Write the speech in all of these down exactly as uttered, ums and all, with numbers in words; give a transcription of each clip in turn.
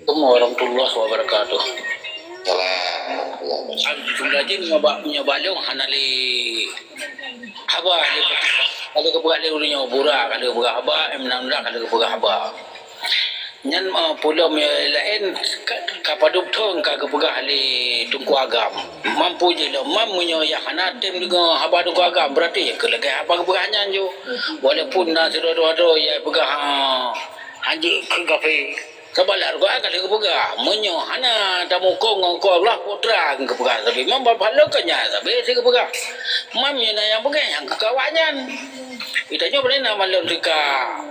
Assalamualaikum warahmatullahi wabarakatuh. Salam. Abdul Rajin nyoba nyoba lôn hana lé haba lé, ka lheueh geupeugah lé ureueng nyoe, Bura ka lheueh geupeugah haba, M enam belas ka lheueh geupeugah haba. Nyan, eh, peulom laén ka, ka padub thon ka geupeugah lé Teungku Agam. Mampu jih lom, mam meunyoe nyang hana tem deungoe haba Teungku Agam, berarti nyang keu lagèe haba geupeugah nyan ju. Walaupun na sidroe-droe nyang peugah, ha, hanjeuet keu kafé. Sabab lam Al-Quran ka lheueh geupeugah, meunyoe hana tamukon ngon Po Allah, Po Teuh geupeugah sabe. Mam bak lôn ka nyan sabe geupeugah. Mam nyan nyang peugah nyang keu awaknyan. Geutanyoe bak na malon teuka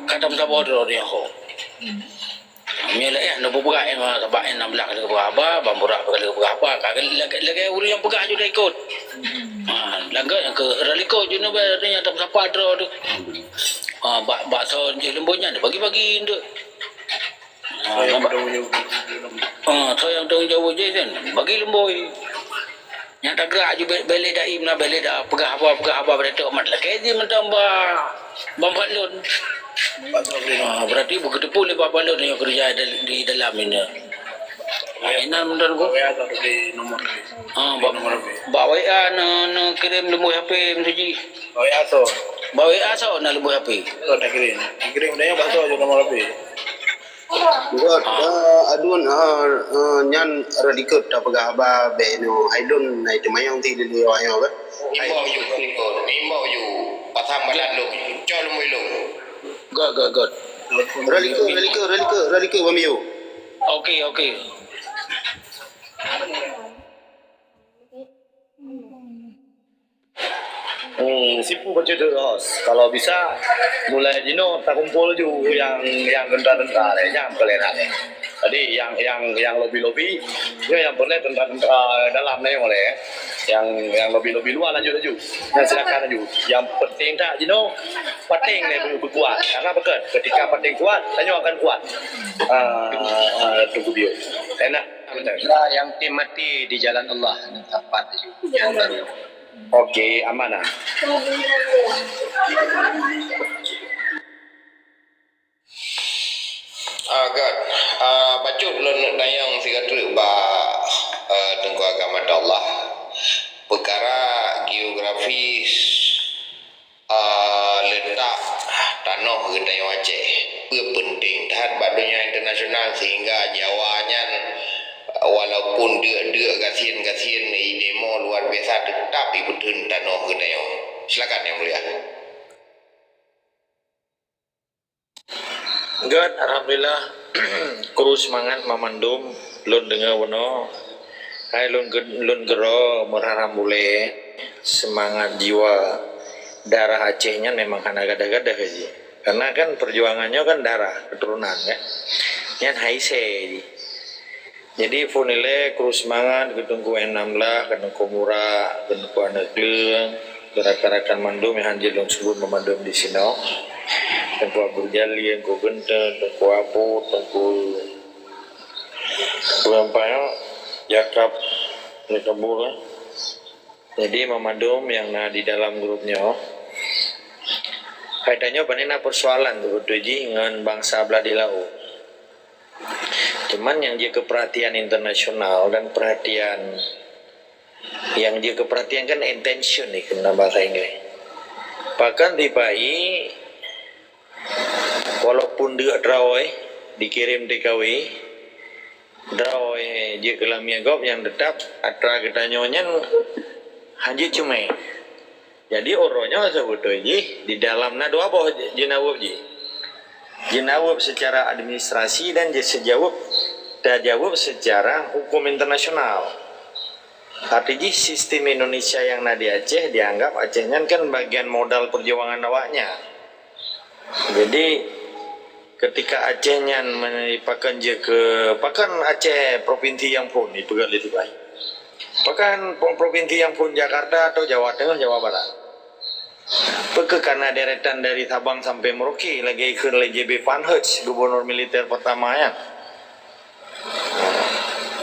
ka tameusaboh droe nyoe ho. Nyoe lagèe nyan, neupeugah, eh, sabab, eh, enam belas ka lheueh geupeugah haba, Bang Bura ka lheueh geupeugah haba, ka lagèe, lagèe ureueng nyang peugah ju taikot. Ha, langkah nyang keu rali kot ju neuba, artinya tameusapat droe tu. Ha, bak, bak soe jih leumbôi nyan, bagi-bagi enteuk. Ha, nampak? Ha, soe nyang tanggung jaweueb jih kan, bagi leumbôi. Nyang tagrak ju bèk, bèk lé daim na, bèk lé da peugah haba, peugah haba bak Datuk Ahmad. Lakèe jih mantong ba, Bang Fadlun. Ah, berarti beugeuteupeue lé Bang Fadlun nyang keureuja di, di dalam ini. Ah, inan mantong ku. Ah, bak, bak W A neu, neukirém leumbôi H P meusuji. Bak W A soe? Bak W A soe na leumbôi H P? Soe takirim? Takirim dah nyang bak soe ju nomor H P? Buat, ah, adun, ah, ah, nyan rot likot tapeugah haba bèk inoe. Hai lôn na teumanyong ti di luwa nyoe kan? Imbau ju, imbau ju. Pasang badan lôn. Cok lôn, lôn. Got, got, got. Rot likot, rot likot, rot likot, rot likot, Bang Miu. Okey, okey. Hmm, sipu bacut tu, Ros. Kalau bisa, mulai jinoe takumpul ju yang, yang tentara-tentara, eh, nyang peureulèe na, eh. Jadi, yang, yang, yang lobi-lobi, nyoe yang peureulèe tentara-tentara dalam na nyoe, eh. Yang, yang lobi-lobi luwa lanjut laju. Nah, silakan laju. Yang penting tak jinoe, paténg ni beu-, beukuat. Karena betul, ketika paténg kuat, tanyoe akan kuat. Ah, ah, tunggu bieu. Enak, betul. Yang tim mati di jalan Allah, tempat yang baru. Okey, amanah. Ah, got. Ah, bacut lôn neuk tanyong sigoe treuk bak, ah, Teungku Agam Abdallah. Peukara geografis, ah, letak tanoh geutanyoe Aceh. Peue peunteng that bak donya internasional sehingga Jawa nyan, walaupun deuk-deuk gasien-gasien i demo luar biasa, teutap ipeutheun tanoh geutanyoe. Silakan, Yang Mulia. Got, alhamdulillah, kru seumangat mamandum lôn deungoe bunoe. Hai lôn ge-, lôn keudroe meuharap ulèe seumangat jiwa darah Aceh nyan memang hana gadoh-gadoh jih. Karena kan perjuangan nyoe kan darah, keturunan kan. Nyan hai sè jih. Jadi, phôn ilèe kru seumangat keu Teungku M enam belas, keu Teungku Mura, keu Teungku Aneuk Kleueng, keu rakan-rakan mandum nyang hana jeuet lôn seubut meumandum disinoe. Teungku Abdul Jalil, Teungku Geunteng, Teungku Abu, Teungku Peue Ampang, Yakab, Yakabul, eh. Jadi, meumandum nyang na di dalam grup nyoe. Hai tanyoe, pane na peusoalan beutôi jih ngon bansa blah di laôt. Cuman nyang jeuet keu peurhatian internasional dan peurhatian, nyang jeuet keu peurhatian kan attention ni keu dalam bahasa Inggris. Pakon sipa-i, walaupun deuk droe dikirém T K W, droe jeuet keu lam miet gob nyang teutap atra geutanyoe nyan hanjeuet cumé. Jadi, uroe nyoe seubeutôi jih di dalam na dua boh jeunaweueb jih. Jeunaweueb seucara administrasi dan je-, seujaweueb, tajaweueb seucara huköm internasional. Arti jih, sistem Indonesia nyang na di Aceh dianggap Aceh nyan kan bagian modal peujuangan awaknyan. Jadi, ketika Aceh nyan me-, pakon jeuet keu, pakon Aceh provinsi nyang phôn, ipeugah lé sipai. Pakon pro-, provinsi nyang phôn Jakarta atau Jawa Tengah, Jawa Barat. Peu kheueh kana deretan dari Sabang sampai Merauke lagèe ikheun lé J B Pankhurst, gubernur militer pertama nyan.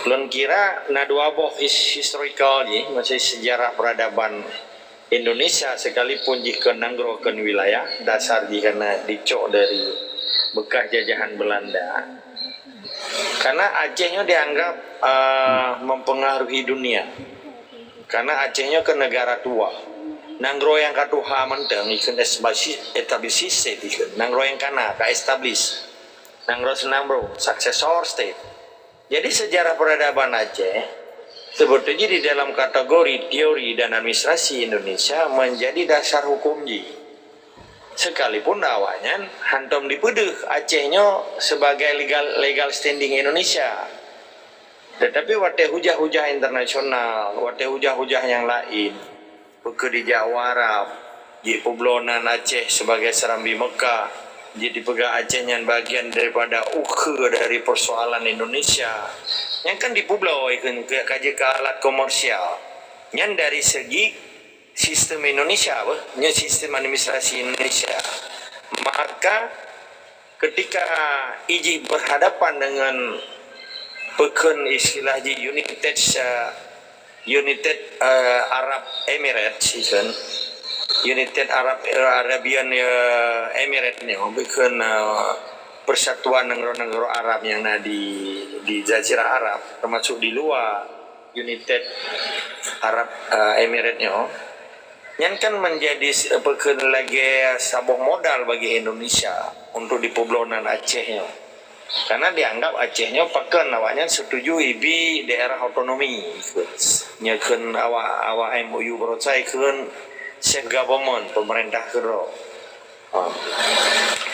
Lôn kira na dua boh his-, historical jih, maksudnya sejarah peradaban Indonesia sekalipun jih kon nanggroe, kon wilayah, dasar jih karena dicok dari bekas jajahan Belanda. Karena Aceh nyoe dianggap uh, mempengaruhi dunia. Karena Aceh nyoe ke negara tua. Nanggroe nyang ka tuha mantong ikheun establish, establish state ikheun. Nanggroe nyang kana ka establish. Nanggroe seunambro, successor state. Jadi sejarah peradaban Aceh sebetulnya di dalam kategori teori dan administrasi Indonesia menjadi dasar hukum ji. Sekalipun awaknyan hantom dipeudeuh Aceh nyoe sebagai legal, legal standing Indonesia. Tetapi watée hujah-hujah internasional, watée hujah-hujah nyang lain, peukeuh dijak u Arab, jipeubloe nan Aceh sebagai serambi Mekah, jipeugah Aceh nyan bagian daripada ukheue dari persoalan Indonesia. Nyan kan dipeubloe ikheun ka jeuet keu alat komersial. Nyan dari segi sistem Indonesia apa? Nyan sistem administrasi Indonesia. Maka ketika ijih berhadapan dengan peukheun istilah jih United uh, United uh, Arab Emirates ikheun, United Arab uh, Arabian uh, Emirates nyoe, peukheun uh, persatuan nanggroe-nanggroe Arab nyang na di di Jazirah Arab, termasuk di luar United Arab uh, Emirates nyoe. Nyan kan menjadi peukheun lagée saboh modal bagi Indonesia untuk dipeubloe nan Aceh nyoe. Karena dianggap Aceh nyoe pakon awaknyan setuju ibi daerah otonomi. Nyoe kheun awak awak M O U baroesa kheun self government, pemerintah keudroe. Ha.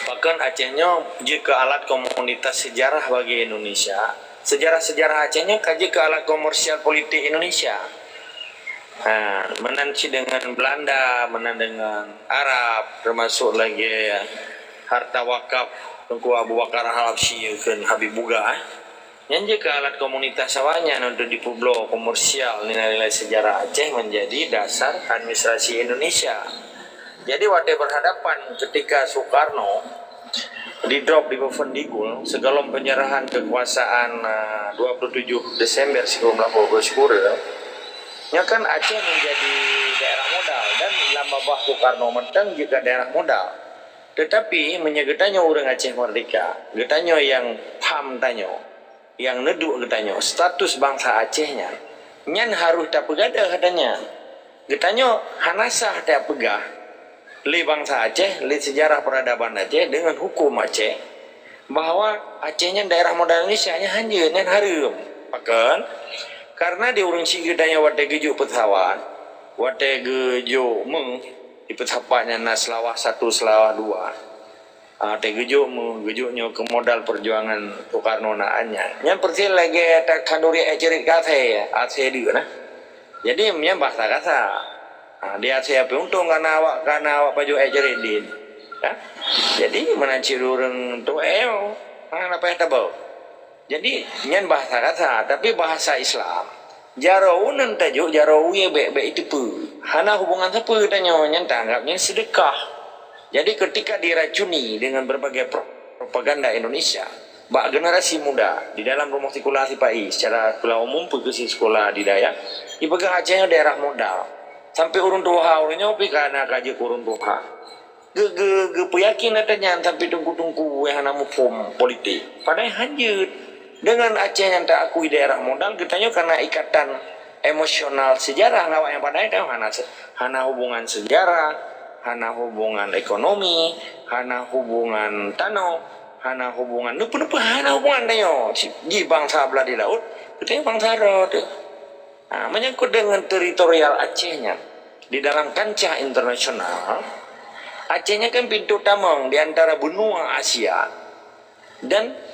Pakon Aceh nyoe jeuet keu alat komoditas sejarah bagi Indonesia. Sejarah-sejarah Aceh nyoe ka jeuet keu alat komersial politik Indonesia. Ha, meunan cit dengan Belanda, meunan dengan Arab, termasuk lagi harta wakaf Teungku Abu Bakar Al-Habsyi kheun Habib Buga. Eh. Nyan jeuet keu alat komunitas awaknyan untuk dipeubloe komersial nilai-nilai sejarah Aceh menjadi dasar administrasi Indonesia. Jadi watée berhadapan ketika Soekarno didrop di Bovendigul segalom penyerahan kekuasaan uh, dua puluh tujuh Desember seribu sembilan ratus dua puluh sepuluh, nyoe kan Aceh menjadi daerah modal dan lam babah Soekarno mantong juga daerah modal. Tetapi meunyoe geutanyoe ureuëng Aceh Merdeka, geutanyoe yang paham tanyoe, nyang neuduek geutanyoe, status bansa Aceh nyan, nyan harôh tapeugadôh ata nyan. Geutanyoe hana sah tapeugah lé bansa Aceh, lé sejarah peradaban Aceh dengan hukum Aceh bahwa Aceh nyan daerah modal Indonesia nyan hanjeuet, nyan hareuem. Pakon? Karena di ureuëng syiek geutanyoe watée geujok peusawat, watée geujok meuh di peusawat nyan na Seulawah satu, Seulawah dua. Ah, teugeujok meuh, geujok nyoe keu modal perjuangan Soekarno na nyan. Nyan persis lagée takhanduri éh ceurit ka asée, asée deuek na. Jadi nyan bahasa kasa. Ah, di asée api untông kana awak kana awak pajoh éh ceurit din. Ha? Jadi meunan cit ureuëng tuwék, ha, na payah tabôh. Jadi nyan bahasa kasa, tapi bahasa Islam. Jaroe uneun tajok, jaroe wie bék-bék iteupeue. Hana hubungan sapeue tanyoe, nyan taanggap nyan seudeukah. Jadi ketika diracuni dengan berbagai pro- propaganda Indonesia, bak generasi muda di dalam rumoh sikula sipai secara sikula umum peue keuh sikula di dayah, ipeugah Aceh nyoe daerah modal. Sampai ureuëng tuha ureuëng nyoe pih kana ka jeuet keu ureuëng tuha. Ge- ge- geupeuyakin ata nyan sampai teungku-teungku nyang hana muphom politik. Padahai hanjeuet. Dengan Aceh nyang taakui daerah modal, geutanyoe kana ikatan emosional sejarah ngon awak nyang padahai tanyoe hana se- hana hubungan sejarah, hana hubungan ekonomi, hana hubungan tanoh, hana hubungan neupeu-neupeu, hana hubungan tanyoe. Jih bansa blah di laôt, geutanyoe bansa droe teuh. Ha, menyangkut dengan teritorial Aceh nyan, di dalam kancah internasional, Aceh nyan kan pintoe tamong di antara benua Asia dan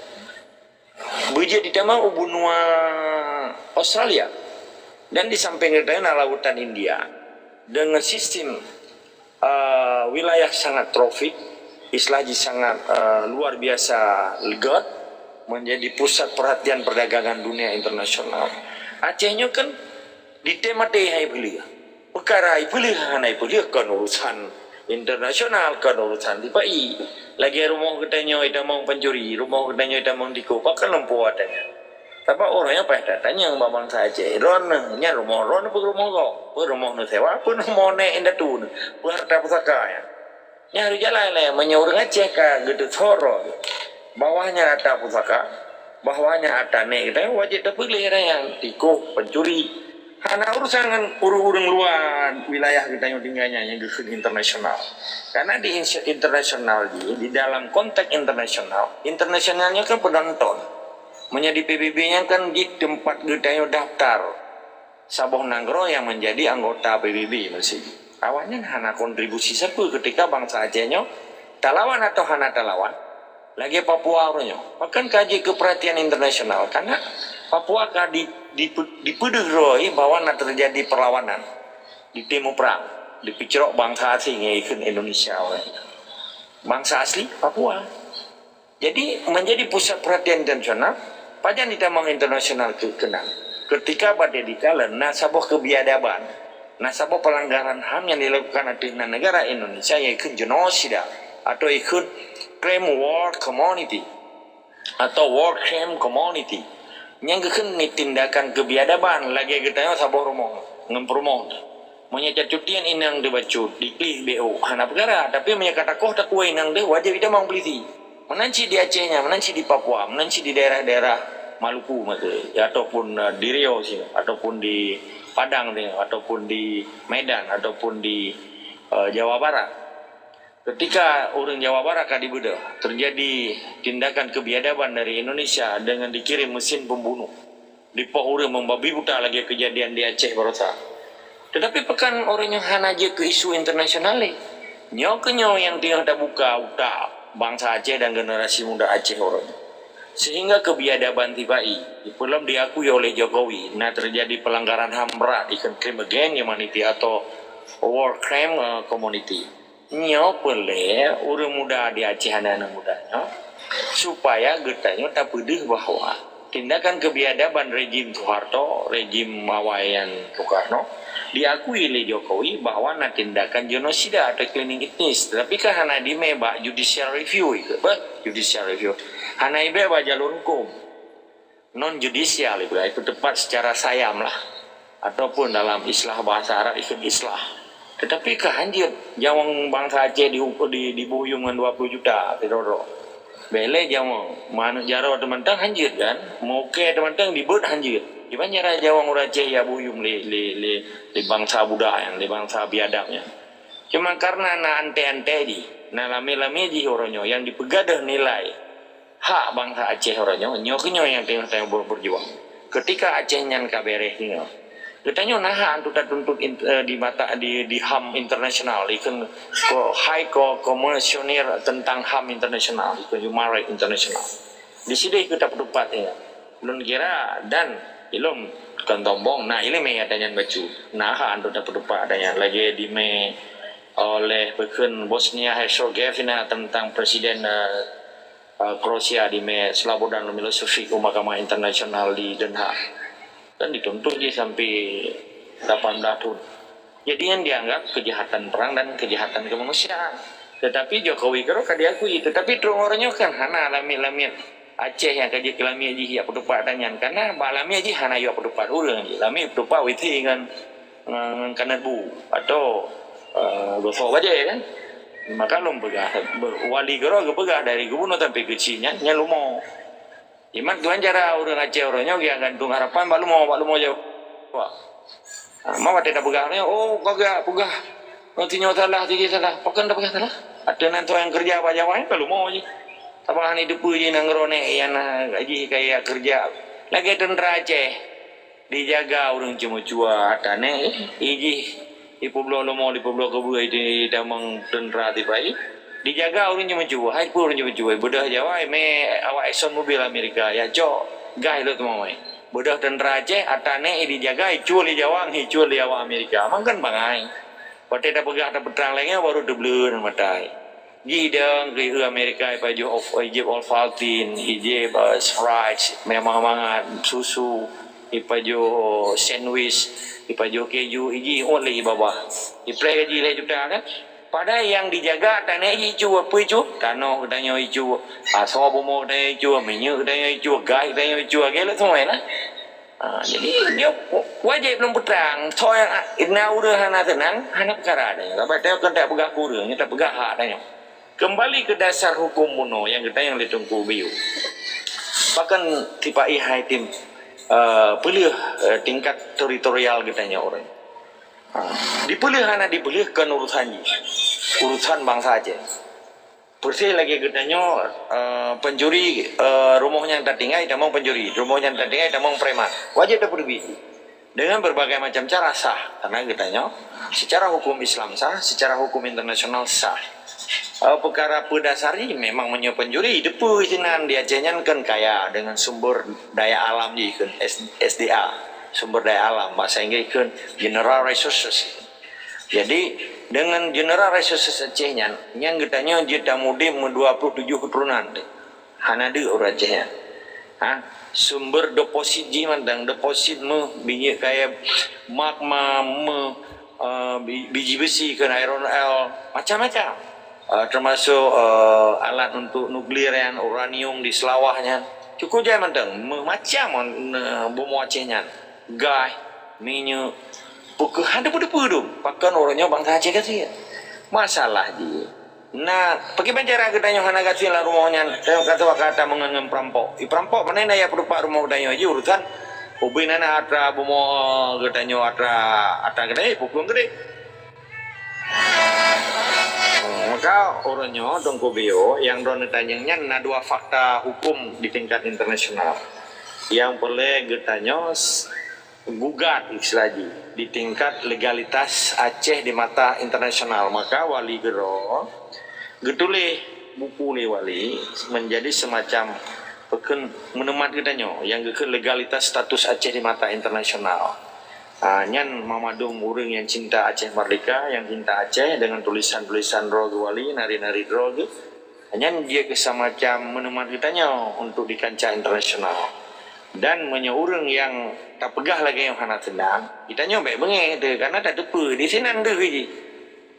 beujeuet jitamong u benua Australia. Dan di samping geutanyoe na lautan India dengan sistem uh, wilayah sangat tropik, istilah jih sangat uh, luar biasa legat, menjadi pusat perhatian perdagangan dunia internasional. Aceh nyoe kan ditém até hai peuleueh. Peukara hai peuleueh, hana hai peuleueh kon urusan internasional, kon urusan sipa-i. Lagée rumoh geutanyoe itamong pancuri, rumoh geutanyoe itamong diko, pakon lumpoe ata nyan. Sabab ureuëng nyan payah tatanyong bak bansa Aceh. Droeneuh nyan rumoh droeneuh peue rumoh gob, peue rumoh neusewa, peue rumoh nek indatu neuh, peue harta pusaka nyan. Nyan harôh jalan lé meunyoe ureuëng Aceh ka geuteuseurah bawah nyan harta pusaka, Bahwa nyan ata nèk geutanyoe wajéb tapeuleueh nyan, tikoh, pencuri. Hana urusan ngon ureuëng-ureuëng luwa wilayah geutanyoe tinggai nyan nyang geukheun internasional. Karena di ins-, internasional jih, di dalam konteks internasional, internasional nyoe kan penonton. Meunyoe di P B B nyan kan jih teumpat geutanyoe daftar saboh nanggroe nyang menjadi anggota P B B meusé. Awaknyan hana kontribusi sapeue ketika bansa Aceh nyoe talawan atau hana talawan. Lagée Papua uroe nyoe, pakon ka jeuet keu peurhatian internasional? Karena Papua ka di, di, dipeudeuh droe bahwa na teujadi peulawanan, ditimu prang, dipeucrok bansa asing nyang ikheun Indonesia uroe nyoe. Bansa asli Papua. Jadi, menjadi pusat perhatian internasional, pajan ditamong internasional keu-, keunan. Ketika bak dikalon na saboh keubiadaban, na saboh pelanggaran HAM nyang dilakukan ateueh nan negara Indonesia, nyang ikheun genosida atau ikheun crime war community atau war crime community. Nyang geukheun ni tindakan keubiadaban lagée geutanyoe saboh rumoh ngon peurumoh. Meunyoe cat cutian inong teuh bacut, diklih B O, hana peukara. Tapi meunyoe ka takoh takue inong teuh, wajéb jitamong peulisi. Meunan cit di Aceh nyan, meunan cit di Papua, meunan cit di daerah-daerah Maluku meuke, ya, ataupun, eh, di Riau sinoe, ataupun di Padang sinoe, ataupun di Medan, ataupun di, eh, Jawa Barat. Ketika ureuëng Jawa Barat ka dibeudôh, terjadi tindakan kebiadaban dari Indonesia dengan dikirim mesin pembunuh. Dipoh ureuëng membabi buta lagée kejadian di Aceh barosa. Tetapi pakon ureuëng nyoe hana jeuet keu isu internasional lé. Nyoe keuh nyoe nyang teungoh tabuka utak bansa Aceh dan generasi muda Aceh uroe nyoe. Sehingga kebiadaban tiba i, belum diakui oleh Jokowi, na terjadi pelanggaran HAM berat, ikheun crime against humanity atau war crime, eh, community. Nyoe peureulée ureuëng muda di Aceh, aneuk-aneuk muda nyoe, supaya geutanyoe tapeudeuh bahwa tindakan kebiadaban rejim Soeharto, rejim awai nyan Soekarno, diakui lé Jokowi bahwa na tindakan genosida atau cleansing etnis. Tetapi kan hana dimé bak judicial review ikheun, bah, judicial review. Hana ibée bak jalur hukum. Non judisial, ibarat itu tepat secara sayam lah. Ataupun dalam istilah bahasa Arab, ikheun islah. Tetapi ka hanjeuet nyawöng bansa Aceh di, di, dibuyum ngon dua puluh juta sidroe-droe. Bék lé nyawöng, manök jaroe teumantong hanjeuet kan, meuke teumantong dibeuet hanjeuet. Kiban cara nyawöng ureuëng Aceh ya buyum lé, lé, lé, lé bansa budak nyan, lé bansa biadab nyan. Cuma karena na ante-ante jih, na lame-lame jih uroe nyoe nyang dipeugah deuh nilai hak bansa Aceh uroe nyoe, nyoe keuh nyoe nyang teungoh tanyoe ber-, berjuang. Ketika Aceh nyan ka beres nyoe, geutanyoe na hak untuk tatuntut in-, eh, di mata, di, di HAM internasional, ikheun ko-, High Co-, Commissioner tentang HAM internasional, ikheun Human Rights International. Di sideh keuh tapeutupat nyoe. Lôn kira dan ilôn kon sombong, na iéleumé ata nyan bacut. Na hak untuk tapeutupat ata nyan lagée dimé oleh peukheun Bosnia Herzegovina tentang Presiden, eh, eh, Kroasia dimé Slobodan Milosevic u Mahkamah Internasional di Den Haag. Dan dituntut jih sampai lapan belas tahun. Jadi nyan dianggap kejahatan perang dan kejahatan kemanusiaan. Tetapi Jokowi keudroe ka diakui, tetapi troh uroe nyoe kan hana lamiet-lamiet Aceh nyang ka jeuet keu lamiet jih jak peutupat ata nyan. Karena bak lamiet jih hana jak peutupat ureuëng jih. Lamiet peutupat witi ngon, ngon, ngon kanat bu atau, eh, gosok bajée kan. Maka lôn peugah, wali keudroe geupeugah dari gubunur sampai keu chik nyan, nyan leumo. Imat tuan cara ureuëng Aceh uroe nyoe geujak gantung harapan bak leumo, bak leumo Jawa. Ha, ma watée tapeugah nyoe, "Oh, ka geujak peugah. Oh, sinyoe salah, sinyoe salah." Pakon tapeugah salah? Ateueh nan soe nyang keureuja bak Jawa nyan ka leumo jih. Saban han jiteupeue jih nanggroe nèk nyang na jih kaya keureuja. Lagée teuntra Aceh. Dijaga ureuëng ceumeucue ata nèk, i jih ipeubloe leumo, ipeubloe keubeue, itamong teuntra tipai. Dijaga ureuëng ceumeucue, hai peue ureuëng ceumeucue, beudôh Jawa, mé awak Exxon Mobil Amerika, ya cok, gas ilot teumawai. Beudôh teuntra Aceh, ata nèk dijaga, icue lé Jawa, icue lé awak Amerika. Mang kan bangai. Watée tapeugah tapeutrang lagée nyan, baru teubleuet mata. Jih idong keu Amerika ipajoh of, ijép Ovaltine, ijép, eh, Sprite, mangat-mangat, susu, ipajoh sandwich, ipajoh keju, ijih ôt lé babah. Ipreh gaji lhée juta kan? Padahai nyang dijaga ata nèk jih icue, peue icue? Tanoh geutanyoe icue, asoe bumoe geutanyoe icue, minyeuk geutanyoe icue, gas geutanyoe icue, lagée lôn seumae lah. Ha, jadi, nyoe wajéb lôn peutrang. Soe nyang na ureuëng hana seunang, hana peukara tanyoe. Sabab tanyoe kon tapeugah keu ureuëng, nyoe tapeugah hak tanyoe. Keumbali keu dasar huköm bunoe nyang geutanyong lé Teungku Biu. Pakon sipa-i hai tim, eh, peuleueh, eh, tingkat teritorial geutanyoe ureuëng. Ha, dipeuleueh hana dipeuleueh kon urusan jih. Urusan bansa Aceh. Persis lagée geutanyoe, eh, pencuri, eh, rumoh nyang tatinggai tamong pencuri, rumoh nyang tatinggai tamong preman. Wajéb tapeuteubiet jih. Dengan berbagai macam cara sah, karena geutanyoe secara hukum Islam sah, secara hukum internasional sah. Eh, peukara peudasari memang meunyoe pencuri, deupeu sinan di Aceh nyan kan kaya dengan sumber daya alam jih kan S-, S D A, sumber daya alam, bahasa Inggris kan general resources. Jadi dengan general resources Aceh nyan, nyan geutanyoe jeuet tamudeb meudua ploh tujoh keuturonan. Hana deuk ureuëng Aceh nyan. Ha? Sumber deposit jih mantong, deposit meuh, minyeuk kayu, magma meuh, eh, bi-, biji besi keu iron ore, macam-macam. Eh, termasuk, eh, alat untuk nuklir nyan, uranium di Seulawah nyan. Cukup jai mantong, meuh macam, eh, bumoe Aceh nyan. Gas, minyeuk, peue keuh hana peue-peue dum. Pakon ureuëng nyoe bansa Aceh gasien. Masalah jih. Nah, pakriban cara geutanyoe hana gasien lam rumoh nyan, tanyoe ka teuka ata meungon ngon peurampok. I peurampok pane na ya peudupat rumoh geutanyoe jih urusan. Ubé na na atra bumoe geutanyoe atra, atra geutanyoe pukon geude. Maka ureuëng nyoe Teungku Bio nyang droeneuh tanyong nyan na dua fakta hukum di tingkat internasional. Nyang peureulée geutanyoe s-, gugat istilah jih di tingkat legalitas Aceh di mata internasional. Maka wali keudroe geutuléh buku lé wali menjadi semacam peukheun monumen geutanyoe nyang geukheun legalitas status Aceh di mata internasional. Ah, nyan mamandum ureuëng nyang cinta Aceh merdeka, nyang cinta Aceh dengan tulisan-tulisan droe geuh wali, nari-nari droe geuh. Nyan jeuet keu semacam monumen geutanyoe untuk di kancah internasional. Dan meunyoe ureuëng nyang tapeugah lagée nyoe hana seunang, geutanyoe bék beungéh teuh, karena tateupeue di sinan deuh jih.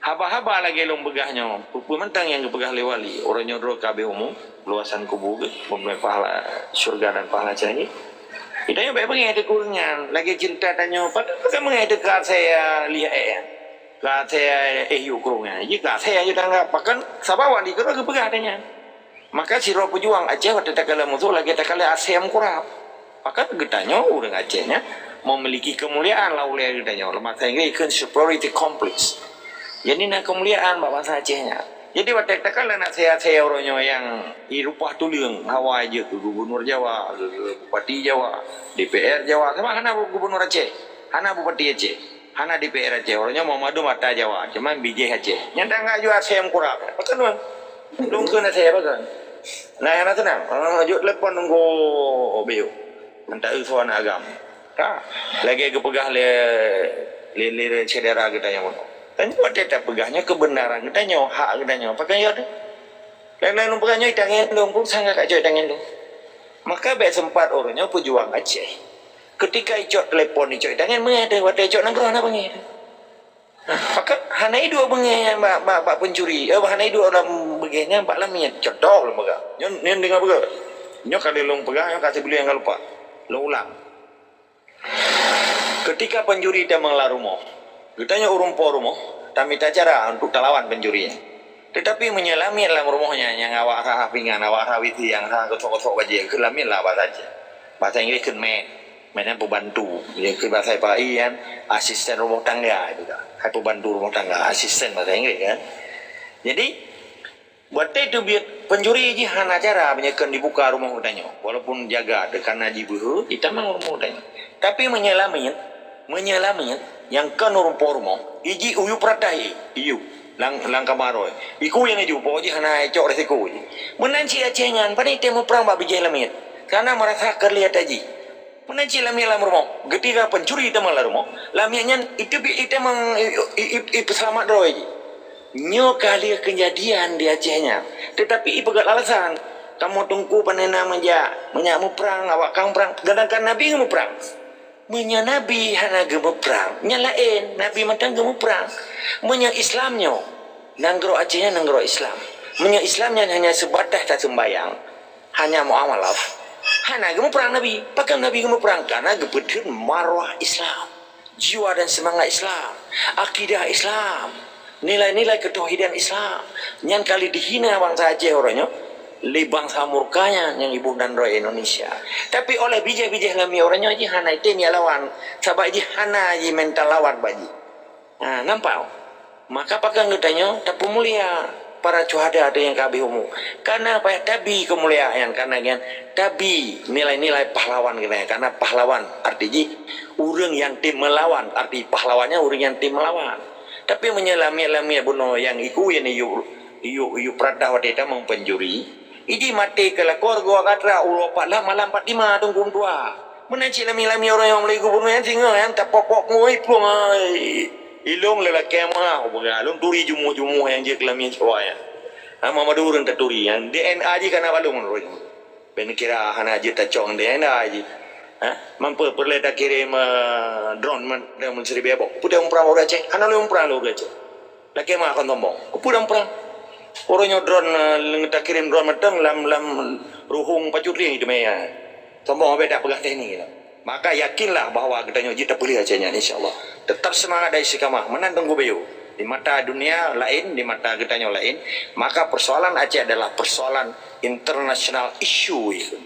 Haba-haba lagée lôn peugah nyoe, peue-peue mantong nyang geupeugah lé wali, ureuëng nyoe droe ka habéh umu, luasan kubu geuh, meunyoe pahala syurga dan pahala jannah. Geutanyoe bék beungéh teuh keu ureuëng nyan, lagée ceurita tanyoe, padahai ka beungéh teuh keu asée lieh ék nyan. Ka asée éh yue krueng nyan. Jih ka asée yue tanggap. Bahkan sabab wali keudroe geupeugah lagée nyan. Maka sidroe peujuang Aceh watée takalon musoh lagée takalon asée meukurab. Maka geutanyoe ureuëng Aceh nyan memiliki kemuliaan lam ulée geutanyoe. Lam bahasa Inggris ikheun superiority complex. Jadi na kemuliaan bak bansa Aceh nyan. Jadi watée takalon asée-asée uroe nyoe nyang i rupa tuleueng hawa jeuet keu gubunur Jawa, keu, keu bupati Jawa, D P R Jawa, sama hana gubunur Aceh, hana bupati Aceh. Hana di P R Aceh, uroe nyoe meumadu mata Jawa, cuman bijéh Aceh. Nyan tanggap jua asée meukurab. Pakon, Wan? Lôn kheun asée, pakon? Nah, hana seunang. Ah, jok telepon nunggu Bio. Mantah eu soe aneuk agam. Ka. Lagée geupeugah lé, lé, lé, lé syedara geutanyoe. Tanyoe watée tapeugah nyoe keubeunaran geutanyoe, hak geutanyoe. Pakon yo teuh? Laén-laén lôn peugah nyoe, itangen lôn, peue sang ka cok itangen lôn. Maka bék seumpat uroe nyoe peujuang Aceh. Keutika icok telepon, icok itangen, meungai teuh watée icok nanggroe hana beungéh teuh. Maka hana iduek beungéh bak, bak, bak pencuri, eh, hana iduek lam beungéh nyan bak lamiet. Contoh lôn peugah. Nyoe, nyoe deungoe beugét. Nyoe ka lheueh lôn peugah, nyoe ka sibuleuen nyang ka lupa. Lôn ulang. Keutika pencuri tamong lam rumoh, geutanyoe ureuëng po rumoh tamita cara untuk talawan pencuri nyan. Teutapi meunyoe lamiet lam rumoh nyan, nyang awak rhah pingan, awak rhah witi, nyang rhah gosok-gosok bajée, kheun lamiet lam bahasa Aceh. Bahasa Inggris kheun maid. Maid nyan peubantu. Jadi keu bahasa Ipa-i nyan asisten rumah tangga itu dah. Hai peubantu rumah tangga, asisten bahasa Inggris kan. Jadi, watée teubiet pencuri jih hana cara meunyoe kheun dibuka rumoh geutanyoe, walaupun jaga teuh kana jibeuhe, itamong rumoh geutanyoe. Tapi meunyoe lamiet, meunyoe lamiet nyang kheun ureuëng po rumoh, iji uyueb peuratai, iyueb lam, lam kama droe. Iku nyang iju, po jih hana icok risiko jih. Meunan cit Aceh nyan, pane teuh muprang bak bijéh lamiet, karena meurasa keu lé ata jih. Meunan cit lamiet lam rumoh, geutika pencuri teuma lam rumoh, lamiet nyan iteubiet itamong i, i, i, ipeuseulamat droe jih. Nyoe ka lheueh keujadian di Aceh nyan, teutapi ipeugét alasan, kamoe teungku pane na meujak, meujak muprang, awak ka muprang, seudangkan Nabi geumuprang. Meunyoe Nabi hana geumuprang, nyan laén, Nabi mantong geumuprang. Meunyoe Islam nyoe, nanggroe Aceh nyan nanggroe Islam. Meunyoe Islam nyan hanya seubatas taseumbayang, hanya muamalah, hana geumuprang Nabi. Pakon Nabi geumuprang? Karena geupeutheun marwah Islam, jiwa dan seumangat Islam, akidah Islam, nilai-nilai keutauhidan Islam. Nyan ka lheueh dihina bansa Aceh uroe nyoe. Lé bansa murka nyan nyang iboh dan droe Indonesia. Tapi oleh bijéh-bijéh lamiet uroe nyoe jih hana item ya lawan. Sabab jih hana jih mental lawan bak jih. Ha, nampak? Maka pakon geutanyoe tapeumulia para syuhada teuh nyang ka habéh umu. Karena payah tabi keumuliaan nyan, karena nyan tabi nilai-nilai pahlawan geutanyoe. Karena pahlawan arti jih ureuëng nyang tem meulawan, arti pahlawan nyan ureuëng nyang tem meulawan. Tapi meunyoe lamiet-lamiet bunoe nyang iku nyang iyup, iyup, iyup peurintah watée tamong pencuri, iji maté keu lakoe geuwa gatra uroe pat lam malam pat lima teungku meutuah. Meunan cit lamiet-lamiet uroe nyoe meulayeue gubunur nyan singoh nyan tapok-pok ngui plueng ai. Ilong lé lakée meuah peugah lôn turi jumuh-jumuh nyang jeuet keu lamiet syawai nyan. Hama madureueng taturi nyan D N A jih kana balum uroe nyoe. Ben kira hana jeuet tacok D N A jih. Ha? Mampu peureulée takirém eh, drone men, drone men seribu ebok. Peudong prang ureuëng Aceh. Hana lôn prang lôn ureuëng Aceh. Lakée meuah kon sombong. Keupeue dong prang? Uroe nyoe drone eh, leungeut takirém drone mantong lam lam ruhueng pacut rieng itu maya. Sombong abéh tak peugah teknik lah. Maka yakinlah bahwa geutanyoe jeuet tapeuleueh Aceh nyan insya-Allah. Tetap semangat dan istiqamah. Meunan teungku bayu. Di mata dunia lain, di mata geutanyoe lain, maka persoalan Aceh adalah persoalan international issue itu.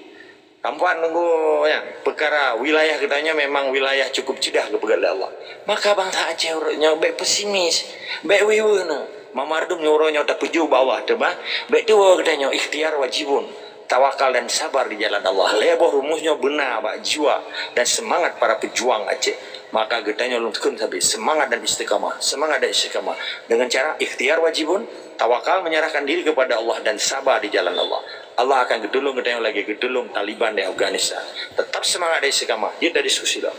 Tampan teungku nyan, peukara wilayah geutanyoe memang wilayah cukup ceudah geupeugét lé Allah. Maka bansa Aceh uroe nyoe bék pesimis, bék wéweuh na. Mamardum nyoe uroe nyoe tapeujeuet bak Allah teuma, bék tuwoe geutanyoe ikhtiar wajibun, tawakal dan sabar di jalan Allah. Lhée boh rumus nyoe beuna bak jiwa dan semangat para pejuang Aceh. Maka geutanyoe lôn teukheun sabe semangat dan istiqamah, semangat dan istiqamah dengan cara ikhtiar wajibun, tawakal menyerahkan diri kepada Allah dan sabar di jalan Allah. Allah akan geutulông geutanyoe lagée geutulông Taliban di Afghanistan. Tetap semangat dan istiqamah. Jeuet ta diskusi lom.